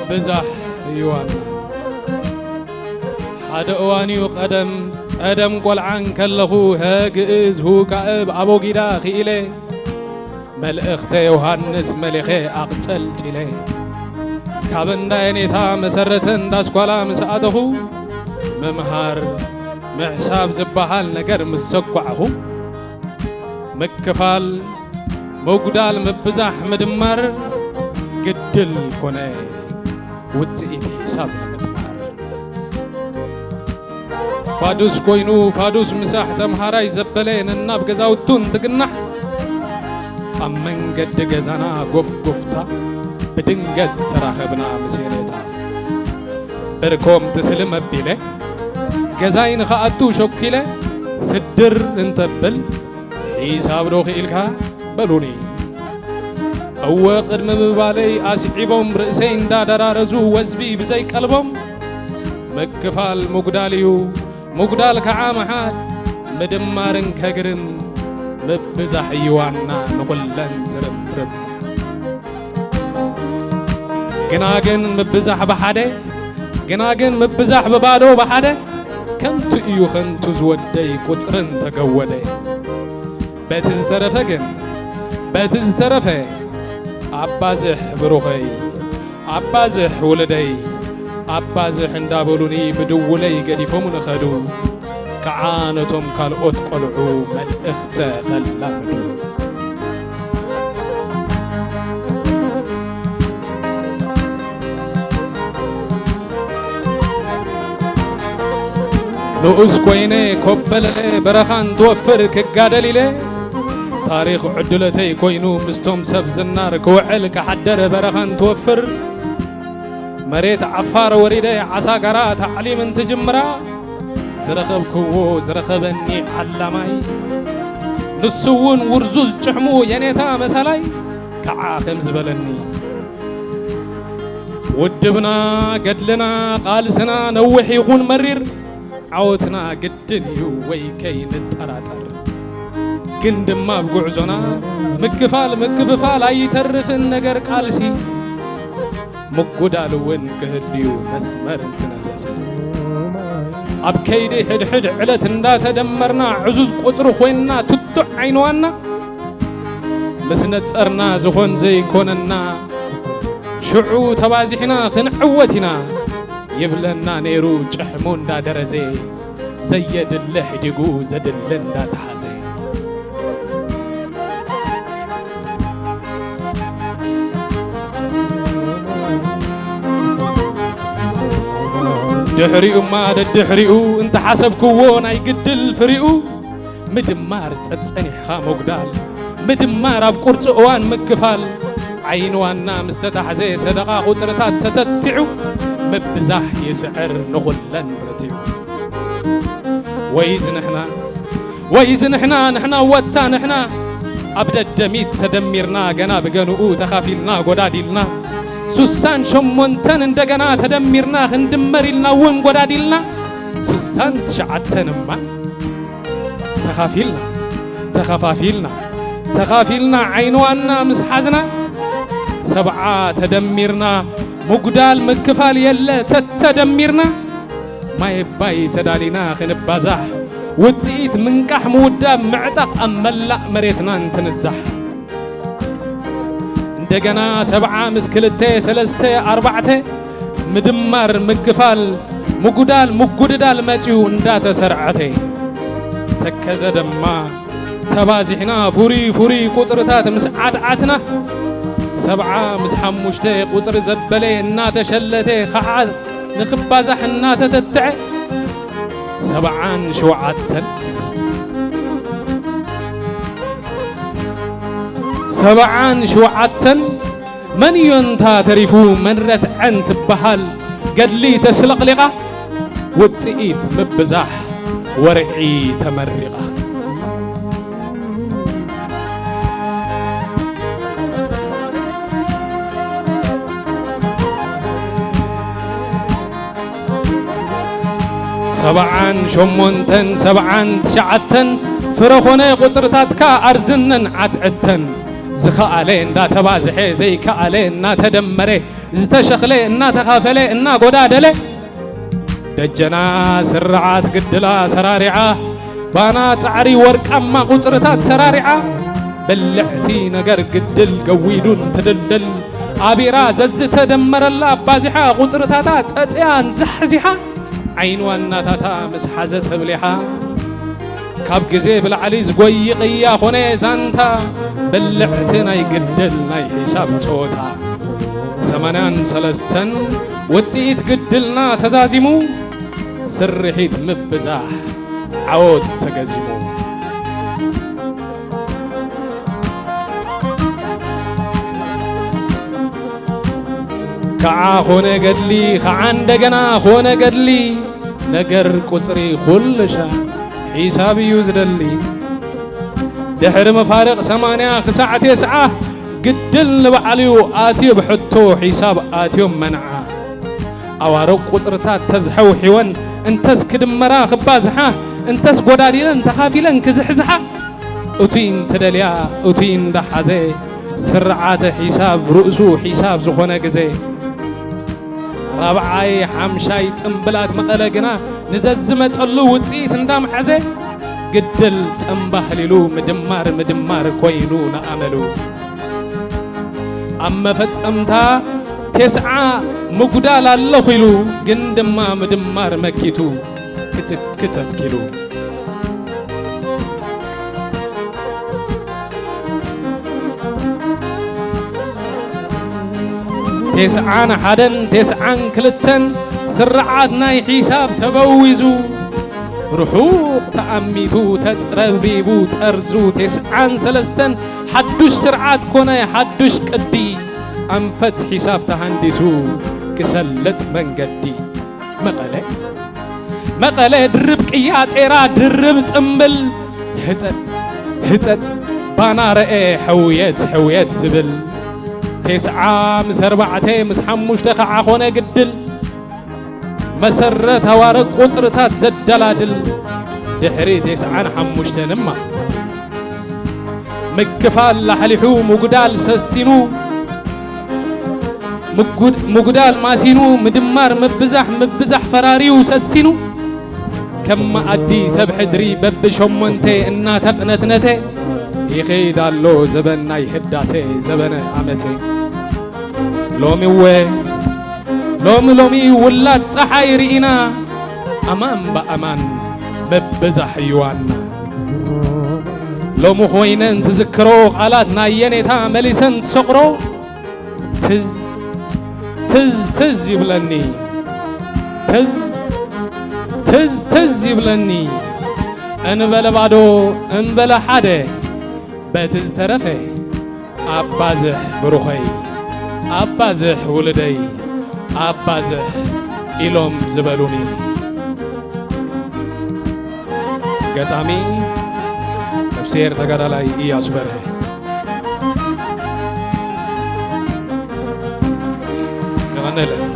ብዛሕ እዩ ዋና። ሓደ እዋን እዩ ቀደም፣ ቀደም ቆልዓ እንከለኹ፣ ሀ ግእዝ፣ ሁ ካእብ፣ ኣቦጊዳ ክኢለ፣ መልእኽተ ዮሃንስ መሊኸ ኣቕጨልጪለ። ካብ እንዳ የኔታ መሰረተ እንዳ ኣስኳላ ምስ ኣተኹ፣ ምምሃር ምሕሳብ ዝበሃል ነገር ምስ ሰኳዕኹ፣ ምክፋል፣ ምጉዳል፣ ምብዛሕ፣ ምድማር ግድል ኮነ፣ ውጽኢት ሒሳብ ንምጥማር። ፋዱስ ኮይኑ ፋዱስ ምሳሕ፣ ተምሃራይ ዘበለ ነናብ ገዛውቱ እንትግናሕ፣ ኣብ መንገዲ ገዛና ጎፍጎፍታ ብድንገት ተራኸብና ምስ የኔታ። ብርኮም ትስልም ኣቢለ ገዛይ ንኽኣቱ ሸኲለ፣ ስድር እንተብል፣ ሒሳብ ዶ ክኢልካ በሉኒ። እወ ቅድሚ ምባለይ ኣስዒቦም ርእሰይ እንዳደራረዙ፣ ወዝቢ ብዘይ ቀልቦም፣ ምክፋል ምጉዳል እዩ፣ ምጉዳል ከዓ ምሓድ፣ ምድማርን ከግርም፣ ምብዛሕ እዩ ዋና ንኹለን ዝርምርም። ግና ግን ምብዛሕ ብሓደ፣ ግና ግን ምብዛሕ ብባዶ ብሓደ፣ ከንቱ እዩ ከንቱ ዝወደይ ቁጽርን ተገወደ። በቲ ዝተረፈ ግን፣ በቲ ዝተረፈ ኣባዝሕ ብሩኸይ፣ ኣባዝሕ ውሉደይ፣ ኣባዝሕ እንዳበሉኒ ብድውለይ ገዲፎም ንኸዱ። ከዓ ነቶም ካልኦት ቆልዑ መልእኽተ ኸላምዱ። ንኡስ ኮይነ ኮበለለ በረኻ እንትወፍር ክጋደል ኢለ፣ ታሪኽ ዕድለተይ ኮይኑ ምስቶም ሰብ ዝናር ክውዕል ክሓደር በረኻ እንትወፍር፣ መሬት ዓፋር ወሪደ ዓሳ ጋራ ታዕሊም እንትጅምራ፣ ዝረኸብክዎ ዝረኸበኒ ዓላማይ፣ ንሱ እውን ውርዙዝ ጭሕሙ የኔታ መሳላይ ከዓ ከም ዝበለኒ፣ ውድብና፣ ገድልና፣ ቃልስና ነዊሕ ይኹን መሪር፣ ዓወትና ግድን እዩ ወይ ከይንጠራጠር። ግን ድማ ኣብ ጉዕዞና ምክፋል ምክፍፋል ኣይተርፍን ነገር ቃልሲ፣ ምጉዳል እውን ክህልዩ መስመር እንትነሰሲ፣ ኣብ ከይዲ ሕድሕድ ዕለት እንዳተደመርና ዕዙዝ ቁፅሪ ኮይንና ትቱዕ ዓይንዋና፣ ምስ ነጸርና ዝኾን ዘይኮነና፣ ሽዑ ተባዚሕና ክንዕወት ኢና ይብለና ነይሩ ጭሕሙ እንዳደረዘ፣ ዘየድሊ ሕዲጉ ዘድሊ እንዳተሓዘ። ድሕሪኡማ ደድሕሪኡ እንተሓሰብክዎ ናይ ግድል ፍሪኡ፣ ምድማር ጸጸኒሕኻ ምጉዳል፣ ምድማር ኣብ ቁርጺ እዋን ምክፋል፣ ዓይኒ ዋና ምስ ተታሕዘ ሰደቓ ቁጽርታት ተተቲዑ፣ ምብዛሕ ይስዕር ንኹለን ረቲዑ። ወይዚ ንሕና፣ ወይዚ ንሕና፣ ንሕና ወታ ንሕና፣ ኣብ ደደሚት ተደሚርና፣ ገና ብገንኡ ተኻፊልና ጎዳዲልና፣ ሱሳን ሸሞንተን እንደገና ተደሚርና፣ ክንድመር ኢልና እውን ጎዳዲልና፣ ሱሳን ትሽዓተን እማ ተኻፊልና፣ ተኸፋፊልና፣ ተኻፊልና ዓይኒ ዋና ምስ ሓዝና፣ ሰብዓ ተደሚርና፣ ምጉዳል ምክፋል የለ ተተደሚርና፣ ማይ ኣባይ ተዳሊና ክንባዛሕ፣ ውጽኢት ምንቃሕ ምውዳብ ምዕጣቕ ኣብ መላእ መሬትና እንትንዛሕ። እንደገና ሰብዓ ምስ ክልተ ሰለስተ ኣርባዕተ ምድማር ምክፋል ምጉዳል ምጉድዳል መጺኡ እንዳተሰርዐተ። ተከዘ ድማ ተባዚሕና ፍሩይ ፍሩይ ቁጽርታት ምስ ዓትዓትና፣ ሰብዓ ምስ ሓሙሽተ ቁጽሪ ዘበለ እናተሸለተ ኸዓ ንኽባዛሕ እናተተትዐ፣ ሰብዓን ሸውዓተን፣ ሰብዓን ሸውዓተን መን እዮ እንታ ተሪፉ መን ረትዐን ትበሃል ገድሊ ተስለቕሊቓ፣ ውጽኢት ምብዛሕ ወርዒ ተመሪቓ። ሰብዓን ሸሞንተን ሰብዓን ትሽዓተን ፍረ ኾነ ቁጽርታትካ ኣርዝነን ዓትዕተን። ዝኸኣለ እንዳተባዝሐ ዘይከኣለ እናተደመረ ዝተሸኽለ እናተኻፈለ እናጎዳደለ ደጀና ስርዓት ግድላ ሰራሪዓ ባና ጻዕሪ ወርቃማ ቁጽርታት ሰራሪዓ ብልዕቲ ነገር ግድል ገዊዱን ትድልድል ኣቢራ ዘዝተደመረላ ኣባዚሓ ቁጽርታታ ጸጽያ እንዛሕዚሓ ዓይንዋ እናታታ ምስ ሓዘት ተብሊሓ ካብ ግዜ ብላዕሊ ዝጎይ ቅያ ኾነ ዛንታ ብልዕቲ ናይ ግድል ናይ ሒሳብ ጸወታ ሰማንያን ሰለስተን ውጽኢት ግድልና ተዛዚሙ ስርሒት ምብዛሕ ዓወት ተገዚሙ ከዓ ኾነ ገድሊ ከዓ እንደገና ኾነ ገድሊ ነገር ቁጽሪ ኩልሻ ሒሳብ እዩ ዝደሊ ድሕሪ መፋርቕ ሰማንያ ክሳዕ ቴስዓ ግድል ንባዕልዩ ኣትዩ ብሕቶ ሒሳብ ኣትዮም መንዓ ኣዋርቕ ቁጽርታት ተዝሐውሒወን እንተስ ክድመራ ክባዝሓ እንተስ ጎዳዲለን ተኻፊለን ክዝሕዝሓ እቱይ እንተደልያ እቱይ እንዳሓዘ ስርዓተ ሒሳብ ርእሱ ሒሳብ ዝኾነ ግዜ ራብዓይ ሓምሻይ ጽምብላት መቐለ ግና ንዘዝመጸሉ ውጽኢት እንዳምሓዘ ግድል ጽምባህሊሉ ምድማር ምድማር ኮይኑ ንኣመሉ ኣብ መፈጸምታ ቴስዓ ምጉዳል ኣለኹ ኢሉ ግን ድማ ምድማር መኪቱ ክትክት ኣትኪሉ ቴስዓን ሓደን ቴስዓን ክልተን ስርዓት ናይ ሒሳብ ተበዊዙ ርሑቕ ተኣሚቱ ተጽረብሪቡ ጠርዙ ቴስዓን ሰለስተን ሓዱሽ ስርዓት ኮነ ሓዱሽ ቅዲ ኣንፈት ሒሳብ ተሃንዲሱ ክሰልጥ መንገዲ መቐለ መቐለ ድርብ ቅያ ጼራ ድርብ ጽምብል ህጸጽ ህጸጽ ባና ረኤ ሕውየት ሕውየት ዝብል ቴስዓ ምስ ኣርባዕተ ምስ ሓሙሽተ ከዓ ኾነ ግድል መሰረት ኣዋርቕ ቁጽርታት ዘደላድል ድሕሪ ቴስዓን ሓሙሽተን እማ ምክፋል ላሕሊሑ ምጉዳል ሰሲኑ ምጉድ- ምጉዳል ማሲኑ ምድማር ምብዛሕ ምብዛሕ ፈራሪዩ ሰሲኑ ከም መኣዲ ሰብ ሕድሪ በብሸሞንተ እናተቕነትነተ ይኸይድ ኣሎ ዘበን ናይ ህዳሴ ዘበነ ኣመተ ሎሚወ ሎሚ ሎሚ ውላድ ፀሓይ ርኢና ኣማን ብኣማን ምብዛሕ ይዋና ሎሚ ኮይነ እንትዝክሮ ቃላት ናይ የኔታ መሊሰ እንትሰቕሮ ትዝ ትዝ ትዝ ይብለኒ ትዝ ትዝ ትዝ ይብለኒ እንበለ ባዶ እንበለ ሓደ በቲ ዝተረፈ ኣባዝሕ ብሩኸይ ኣባዝሕ ውሉደይ ኣባዝሕ ኢሎም ዝበሉኒ ገጣሚ ነፍስሄር ተጋዳላይ ኢያሱ በርሀ የቐንየለይ